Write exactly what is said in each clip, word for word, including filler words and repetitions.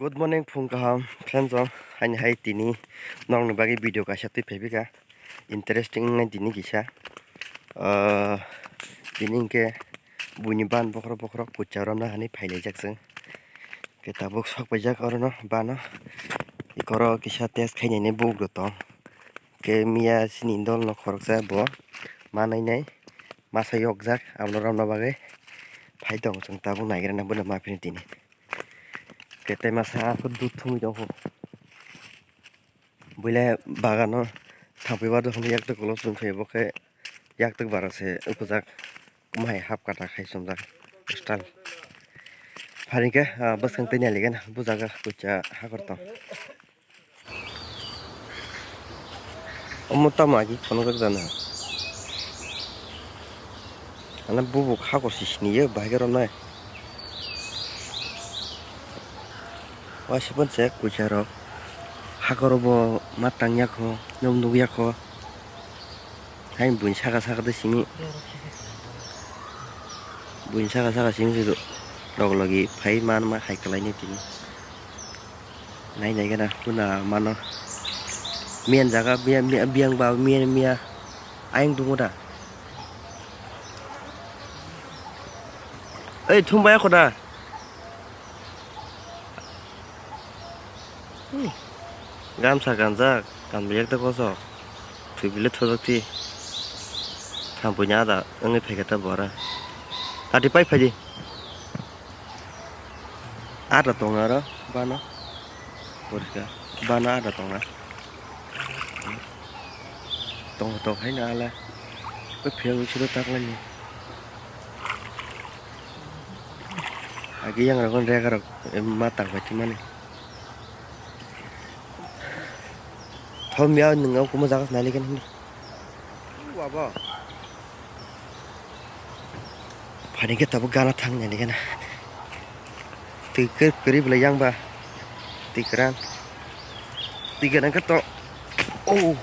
Good morning, phung kaham, friends rok. Haini hai tini nokni bagwi video kaisa twi phaiphika. Interesting wngnai tini kisa. Ah, tini hwnkhe buini ban bokhorok bokhorok kucha romna hani phailaijak chwng. Khe tabuk sok paijak orono bano. Ikoro kisa test khainani buk rok tong. Khe miya chini dolno khoroksa bo ma nainai masa yokjak, abono romna bagwi phai tongo chwng tabuk naigrana bono ma phini tini. Khe tei masa aswk dud thumwi tongkho. Buile bagano thangwi bardo hwnwi yaktuk ulo chwng khe bo khe yaktuk bara se upujak. Omo hai hap kata khai chumjak style. Phari khe, ah, bwskang tei nailigena bujaga kucha hakor tong. Omo tamo agi phunukjak jana. Ana bubuk hakor si siniyo bahai khe romnai. Waisa panse kucha rok hakoro bo ma tangya kho, nwng nukya kho. Hai buini saka saka de simi. Buini saka saka simi se log logi phai man ma hai kalai ni tini. Nai nai gana kuna mano. Miyan jaga biya, miya, biyang ba miya, miya. Ayang dungo da. Ei, thum baya khoda. Hmm. Gamsa ganjak, ganbiyakte koso. Thwibile thojak ti. Thampui ni ada wngwi phaikha ta bora. Tati pai phaidi. Ada tongo aro bano. Poriska bano ada tongo. Tongo tong haino ala. Koi phiyang sudo taklaini. Agi yang rok rega rok ma tang pai thumani. Thom ya nung au kuma jaga nali kan hini. Wabo. Phani khe tabuk gana thang nani gana. Twi kwrwi belai yang ba. Twi kwrang. Twi kwrang khe to. Oh.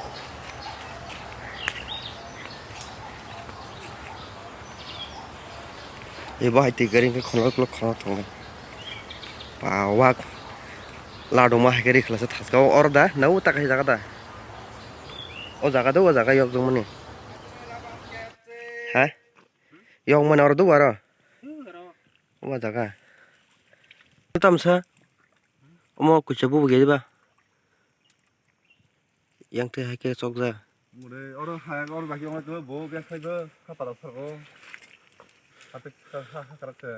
Ebo hai twi kwrwi khe khonok khonok khonok thang. Ba wak. Laduma hai khe rikhlasa thaska o oro da. Nau ta kaisa jaga da. O jaga do, o jaga yok jongmani. Ha? Yok mani oro do aro. O jaga. Tamsa. Omo kucha bubu gedi ba. Yang twi hai khe chokjak. Mure oro hai oro baki ongna bo bek khai bo kha para sargo. Hapik kha kha kha kha kha.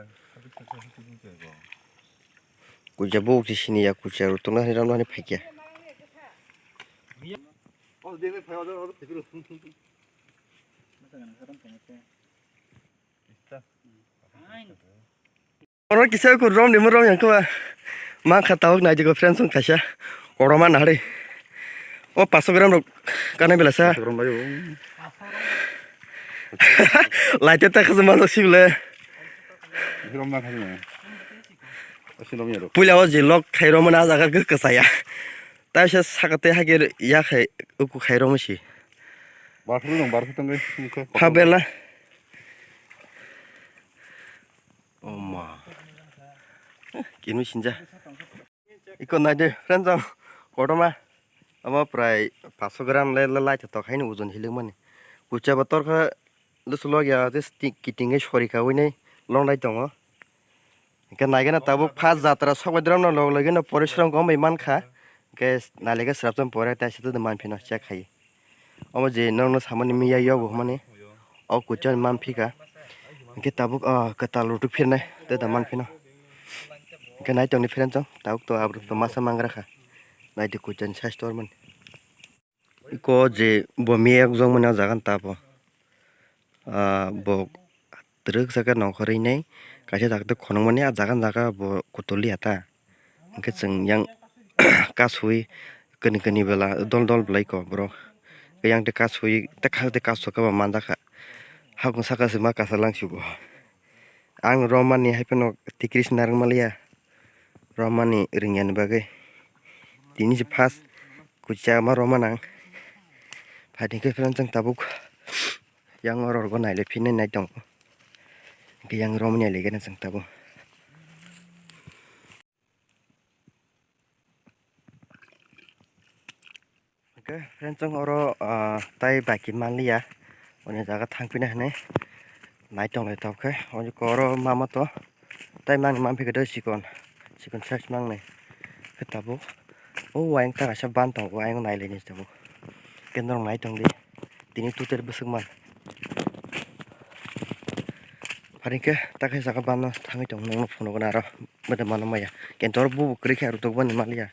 Kucha bubu si sini ya kucha rutuna hani ramna hani phaikya. Oro kisa ko rom ni mo rom yang ko ma kha tawk nai digo friends song kaisa kotorma nari. O paso gram rok kana bela sa. Paso gram bai o. Lai te ta khas ma lo sibile. Rom ma khas ma. Asi rom ya ro. Puila o je lok khai rom na jaga kasa ya. Ta se sakate hage ya khai uku khai rom si. Bathroom dong, bathroom tong. Ha bela. Oma. Kinu sinja. Iko nai de, friends, ang kotorma. Amo prai paso gram le, le, lai tok haini ojon hilik mani. Kucha botor kha lusu log ya, this ti-, kiting e sori ka wini long lai tongo. Hingke naigena tabuk first jatra sokbai dram no log logino porishrom kom bai mankha. Hingke nailege srapcham pore tai site manphino check khai. Omo je nokno samani miya yobo hwnmani o kuchon manphika. Hingke tabuk o kwtal rutuk phirnai tei da manphino. Hingke nai tongni phirensong tabuk to abrok to masa mangrakha. Naidi kuchon size tormani. Iko je bo miya yokjokmani o jaga ni tabo. Ah, bo twrwk jaga nongkhorwi nai kaisa jaga tei khonokmani ah jaga jaga bo kutuli ya ta. Hwnkhe chwng yang kasui kani kani bela dol dol belai kok borok. Yang tei kasui tei kasui khe bo manjakha. Hakung saka se ma kasa langsugo. Ang romani hai phano tikris narwk manliya. Romani rwngya ni bagwi. Tini se first kuchama romani ang. Phaidi khe phano chwng tabuk. Yang oro rwgo naile phinai nai tongo. Hwnkhe yang romani legena chwng tabuk. Khe friend, chwng oro, ah, tai bike manliya, oni jaga thangpina hinwi nai tonglai tabuk khe. Oni khe oro mama to tai mangni mamphi khe chikon, chikon size mangnai khe tabuk. O ayang ta kaisa ban tongo, ayang nailaini tabuk. Khe norok nai tongdi, tini tuter bwswk man. Phari khe ta khe jaga ban no thangwi tongo, nokno phunukgo na aro bwdw mano maya. Khe oro bubo kwrwi khe aro tokbani manliya.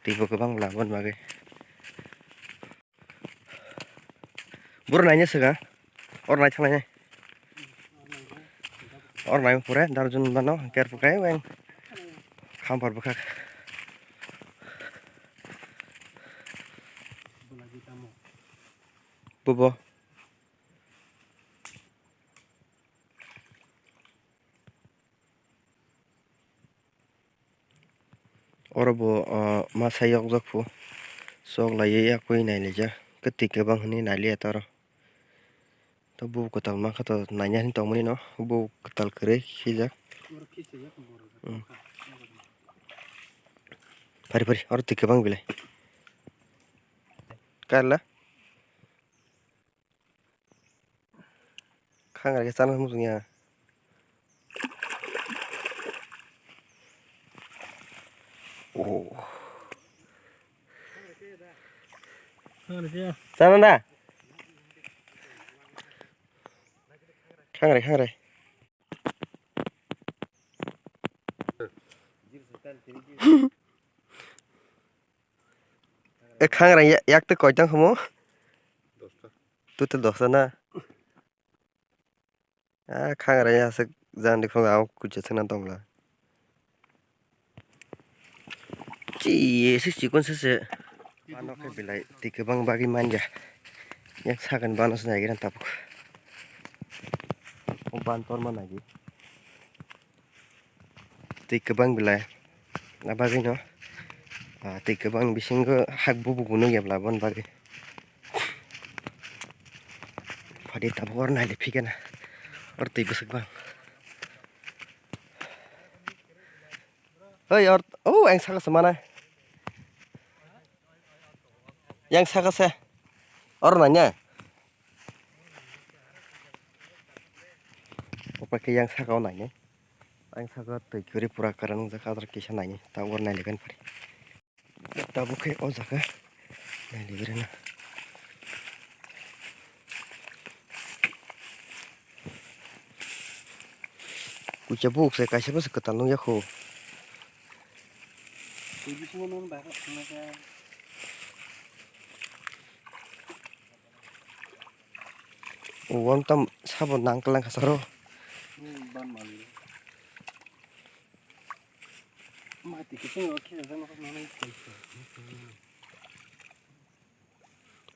Twibo kwbang bwla aboni bagwi. Boro naina swkang. Oro nai thanglainai. Oro nai pore darjon bano ker phukai weng. Khampar bwkhak. Bubo. Oro bo, o, masa yokjak phu. Chok laiwi yakwi nailaijak. Kwtwi kwbang hwnwi nailiya ta oro. To bubo kwtal mankha to naina hwnwi tongmani no. Bubo kwtal kwrwi khijak. Hmm. Phari phari, oro twi kwbang belai. Karla? Khangra khe chana muchung ya. Oh. Chana da? Khangra, khangra. E khangra ya-, yak twi koitang khumu? Dosta. Total dosta na? Ah, khangra ya aswk jani khung ang kuchuk thwna tongla. Chi, ese chikon sese. Ano khe belai twi kwbang bagwi manja. Yak sakani bano se naigira tabuk. O ban torma nagi. Twi kwbang belai. Abagwino, ah, twi kwbang bisingo hak bubu bo nukya bwla aboni bagwi. Phadi tabuk oro naidi phikena. Oro twi bwswk bang. Oi, or, oh, ang saka se mana. Yang saka se. Oro nanya. Opa ke yang saka o nanya. Ang saka twi kwrwi pura kwrwng wngjak, adar kisa naini ta oro nailigan phari. Tabuk khe o jaga nailigrana. Kucha buk se kaisa bwswk kwtal nukya kho. O wng tam sabo nang kwlang kha saro.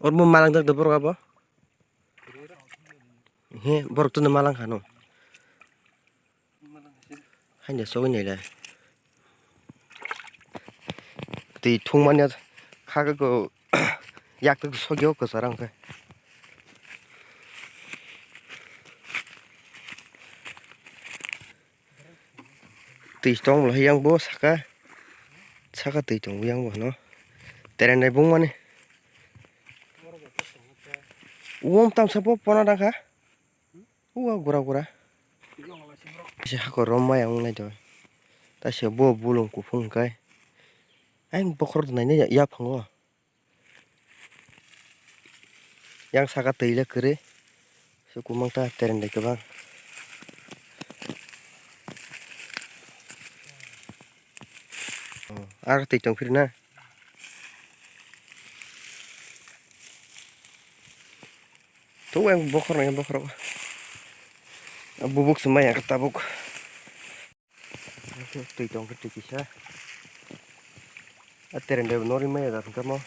Ormo malang jak de borok abo. He, borok tunu malang kha no. Haino sogwi nailai. Twi thungmani kha khe ko yak twi sogwi o kwcharo hwnkhe. Twi tong lai yang bo saka, saka twi tong yang bo hwno. Terendai bung mani. Uwom tamsa bo pona dang kha. Uwa gura gura. Kaisa hakor rom maya wng nai do. Taisa bo bulung kuphung hwnkhe. Ayang bokhorok naina yaphango. Yang saka twi le kwrwi. Se kumang ta terendai kwbang. Oh, ar twi tong phir na. Tu yang bokhor nai bokhor. Bubuk se maya tabuk. Twi tong khe twi kisa. A terendai bo nori maya da hwnkhe mo.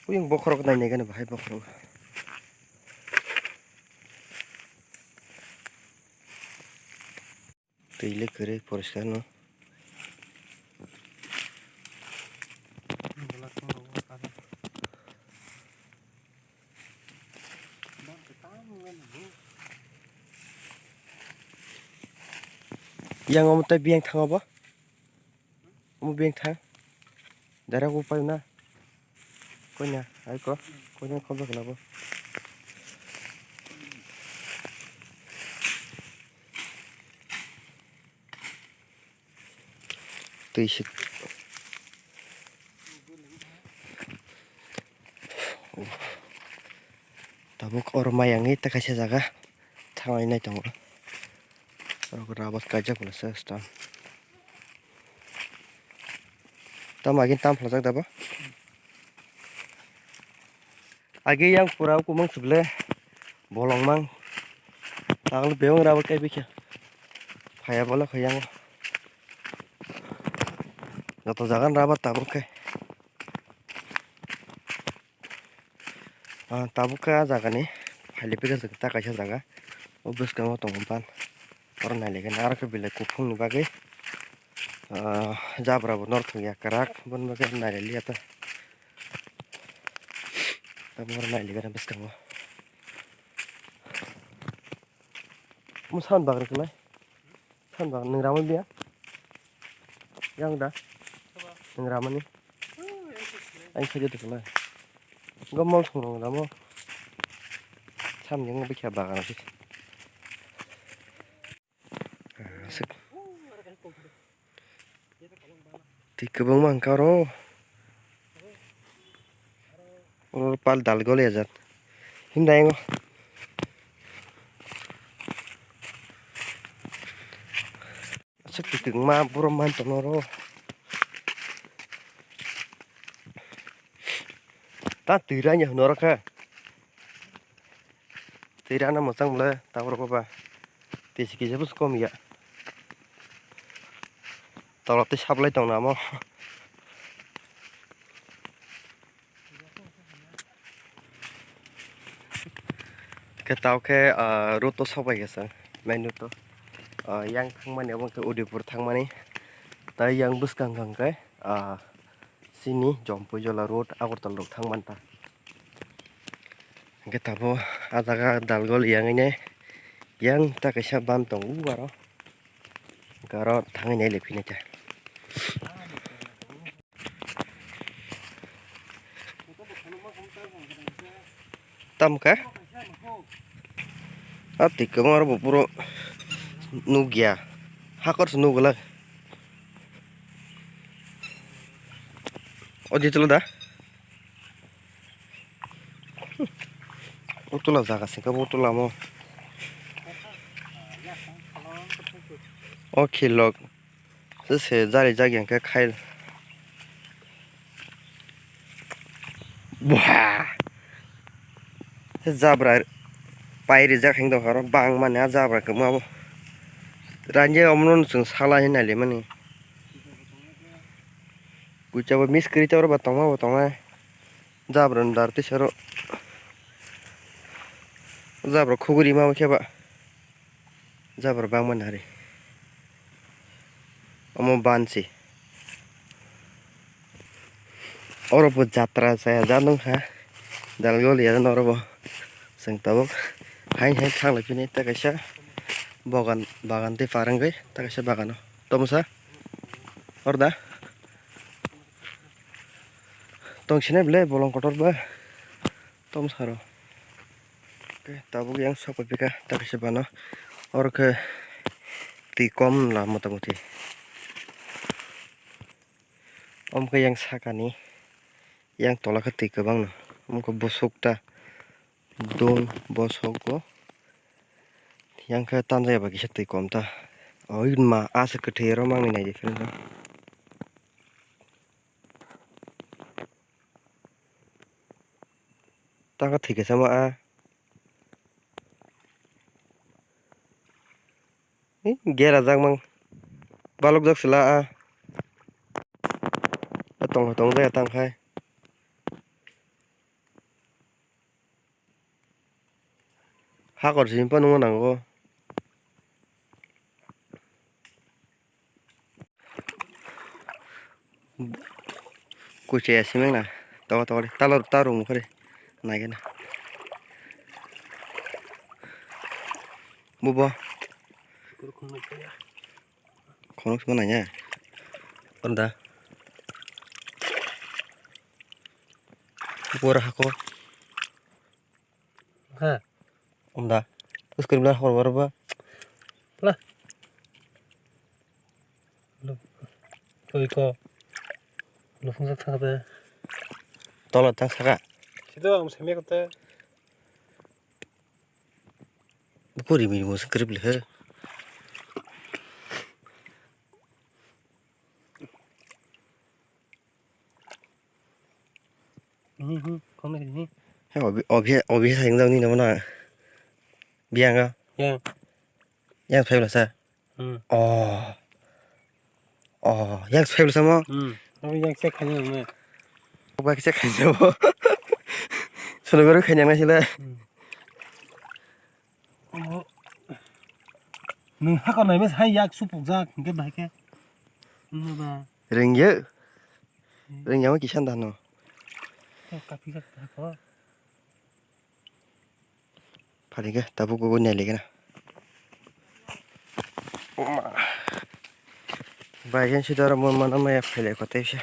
Uyung bokhorok nai nai gana bahai bokhorok. Twi le kwrwi poriskar no. Yang omo tei biyang thang obo. Omo biyang thang. Dara bo pai na. Koina, ai ko. Koina khobjak labo. Twi sik. Tabuk oro mai ang ta kaisa jaga thanglai nai tongo. Oro rubber kaijak bo se sta. Tamo agin tam phalajak dabo. Agi yang pura kumang suble bolong mang. Tanglo bewang rubber kai bikhe. Phaya bola khoyang. Joto jagan rubber tabuk khe. Ah, tabuk khe ah jagani phailipikha ta kaisa jaga. O bwskango tongo ban. Oro nailikhe narwkhe belai kuphungni bagwi, ah, jabra bo northok ya kwrak, boni bagwi naililiya ta. Tabuk oro nailikhe bwskango. Omo san bagra kwlai. San bagra nwng ramani biya. Yang da. Nwng ramani. Ang khajo de kwlai. Go mol thung rong ramo. Sam yang bikha bagra sik. Aswk. Twi kwbangma hwnka oro. Oro pal dal goli ajak. Himda yango. Aswk twi kwbangma borok man tongo oro. Ta twi ranya hwnwi oro khe. Twi rana mwchang bwle tabuk rok ba. Twi si kisa bwswk kom ya. Tolop tei saplai tong namo. Khe tao khe, ah, road to sok bai khe chwng main road to. Ah, yang thangmani obo khe Udaipur thangmani. Tai yang bwskang khe, ah, Chini Jompuijola road Agartala rok thang manta. Hingke tabuk ah jaga Dalgol yang ine yang ta kaisa ban tongo aro. Hingke aro thangwi nai le phinaikha. Tamo khe? Ah, twi kwbangma oro bo puro nukya. Hakor se nukgwlak. O di tolo da? O tola jaga se khe bo tola mo. O khilok. Se, se jari jagi hwnkhe khai. Buha! Se jabra pai rijak hinwi tongkha oro bangmani ah jabra kwbangma bo. Ranja omono chwng sala hinwi nailaimani. Kuchabo miskri tei oro bo tongma bo tongnai. Jabra ni dar tisa oro. Jabra khugui rima khe ba. Jabra bangma nari. Omo bansi. Oro bo jatra chaya jak nung kha. Dalgol ya oro bo. Chwng tabuk. Hain hain thanglai phini ta kaisa. Bogan, bagan tei parwngwi ta kaisa bagano. Tomosa. Orda. Tong sinai bwle bolong kotor ba. Tom saro. Oke, tabuk yang sok pai pika, ta kaisa bano. Oro khe twi kom la mota moti. Omo khe yang sakani, yang tola khe twi kwbang no. Omo khe bwswk ta, dun bwswk bo. Yang khe tanjaya ba kisa twi kom ta. Oi ma, aswk kwthwi oro mangni naidi pheno. Taka thwi khe sama a. Gera jak mang. Balok jak sila a. A tong tong jaya tang khai. Hakor simi phano nango. Kuchaya simi na. Tawa tawa de. Talo taro mukha de. Nai gana. Bubo. Kurkun nai kaya. Khorok sima nanya. Anda. Bora hako. Ha. Anda. Terus kerja hor hor ba. Lah. Lu. Koi ko. Lu fungsa thang de. Tola tang saka. Sido ang semia kata. Buku rimi rimo se krip le he. Hmm, hmm, kome ni. He obi, obi, obi sa yang jang ni nama na. Biang ga. Yang. Yang phai bla sa. Hmm. Oh. Oh, yang phai bla sa mo. Hmm. Yang se khani mo. Oba kisa khani mo. Sono goro khani yang na sila. Hmm. Nwng hakor naibe hai yak supukjak hinkhe bahai khe. Wngma ba. Rengya. Hmm. Rengya ma kisa dano. Kok kapijak hakor. Phalikhe tabuk go nailikhe na. Bai yen sidoro mon mana maya phailai kotei se.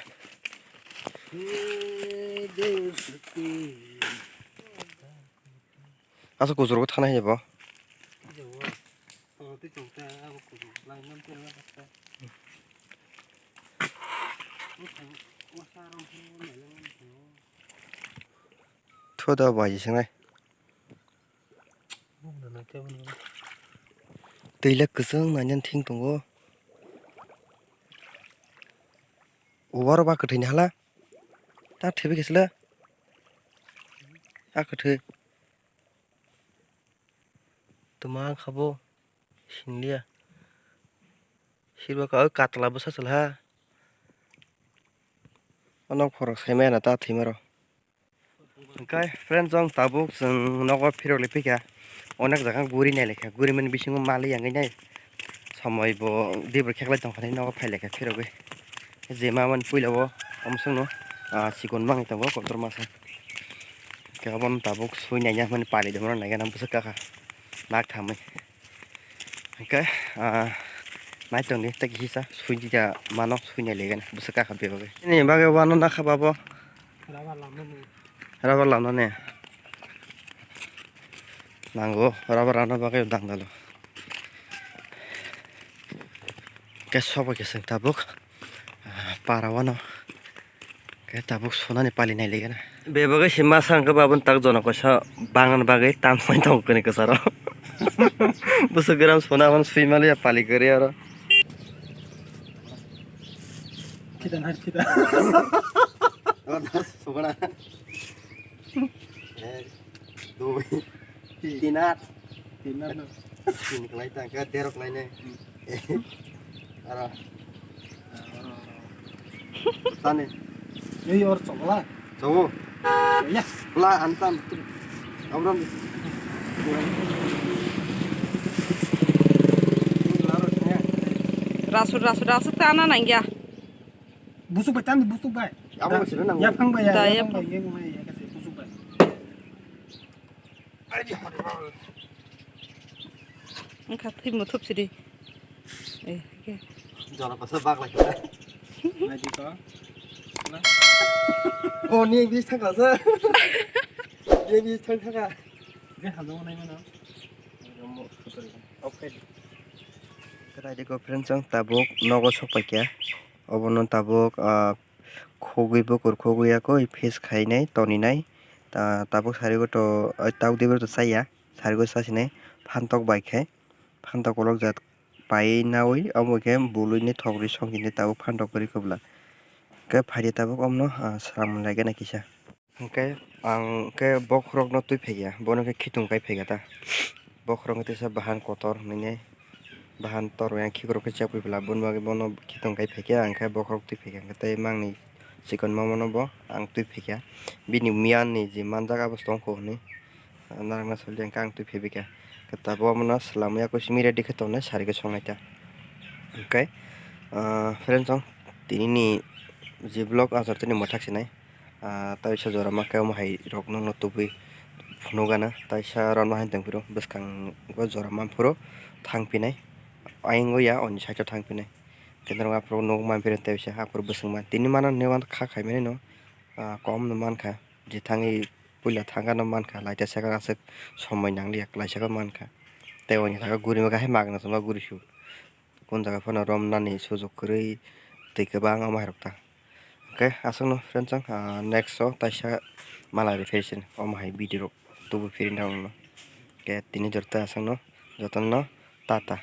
Asa kuchurgo thana hai bo. Thoda bai sinai. Twila kwchwng nainani thing tongo. Uwaro ba kwthwini hala. Ta thwibi khe sila. A kwthwi. Tuma wngkha bo sinliya. Sirba ka o katla bwsa chwla ha. Ono khorok saimaya na ta thwimaro. Hwnkhe friends, chwng tabuk chwng nogo phirok le phikha. Onek jaga guri nai lekha, guri mani bisingo mali yangwi nai. Somoi bo dibor kheklai tongkha nai nogo phai lekha phirogwi. Je ma mani puila o omo chwngno, ah, chikon mangwi tongo kotor masa. Khe obono tabuk sui nai ya mani pali de mano nai gana bwswk kakha nak thamwi. Hwnkhe, ah, naitongdi tei kisa sui dida mano sui nai legana bwswk kakha bebagwi. Nini bagwi wano nakha babo. Rubber lamnani. Rubber lamnani. Nango rubber lamna bagwi dangdalo. Khe sobo khe chwng tabuk, ah, para wano. Khe tabuk sunani pali nai legana. Bebagwi se masa hwnkhe babun tak jono kaisa bangna bagwi tamsai tong kani kwcharo. Bwswk gram suna hwn sui maliya pali kwrwi aro. Khita na khita. Suguna. Ek, dui, tin at. Tin at no. Tin kwlai ta, ka dero kwlai ne. Hmm. Aro. Tani. Ei or chokla. Chobo. Ya. Bla antam. Abram. Rasu, rasu, rasu ta na nangya. Busuk bai, tani busuk bai. Abo sino nang. Ya phang bai ya. Da, ya ya phang phang. Bai, ya ngai ya kasi busuk bai. Wngkha thwi muthub sidi. Eh, ke. Jora kosa bak lai. Nai di to. Oh, ni bis thang kasa. Ni bis thang thang ka. Ge halo nai mano. Oke. Kata di ko friends, ang tabuk nogo sok pai kya. Obono tabuk, ah, khogwi bukur khogwi ya koi face khainai toninai. Ta-, tabuk sarigo to, ah, tabuk diboro to chaya, sarigo chasinai phantok bai khe, phantok kolok jat pai naui omo khe bului ni thok ri song khe tabuk phantok kwrwi kubla. Khe phaidi tabuk omno, ah, sram lai gana kisa. Hwnkhe ang khe bokhorokno twi phaikha, bono khe khitung kai phaikha ta. Bokhorok khe teisa bahan kotor hinwi, bahan tor yang khikrok khe chapui phala, boni bagwi bono khitung kai phaikha, ang khe bokhorok twi phaikha, hwnkhe tei mangni chikon mamano bo ang twi phaikha. Bini miyanni je manjak abo tongkho hinwi, narwkna soli hwnkhe ang twi phaibaikha. Khe tabuk omono swlamwi yakung simi ready khe tongnai, sari khe songnai ta. Hwnkhe, ah, friends, chwng tinini je vlog achar tini mwthak sinai. Ah, taisa jora ma khe omo hai rok nokno tubui phunukgana, taisa romna hai tongphuru bwskango jora manphuru thangphinai, ayang o ya oni side o thangphinai. Khe norok aphuru nuk man phiri tei bisa aphuru bwswk man. Tini mano ne man kha khaimani no, ah, kom no man kha. Je thangwi puila thang kha no man kha, laita saka aswk somoi nang liya, klaisa khe man kha. Tei oni saka guri ma khe hai magna chwngma guri su. Kun jaga phano rom nani sujuk kwrwi twi kwbang omo hai rok ta. Hwnkhe aswkno friends, ang, ah, next o taisa malai rw phai sini omo hai video rok tubu phiri nang no. Hwnkhe tini jora ta aswkno jotono tata.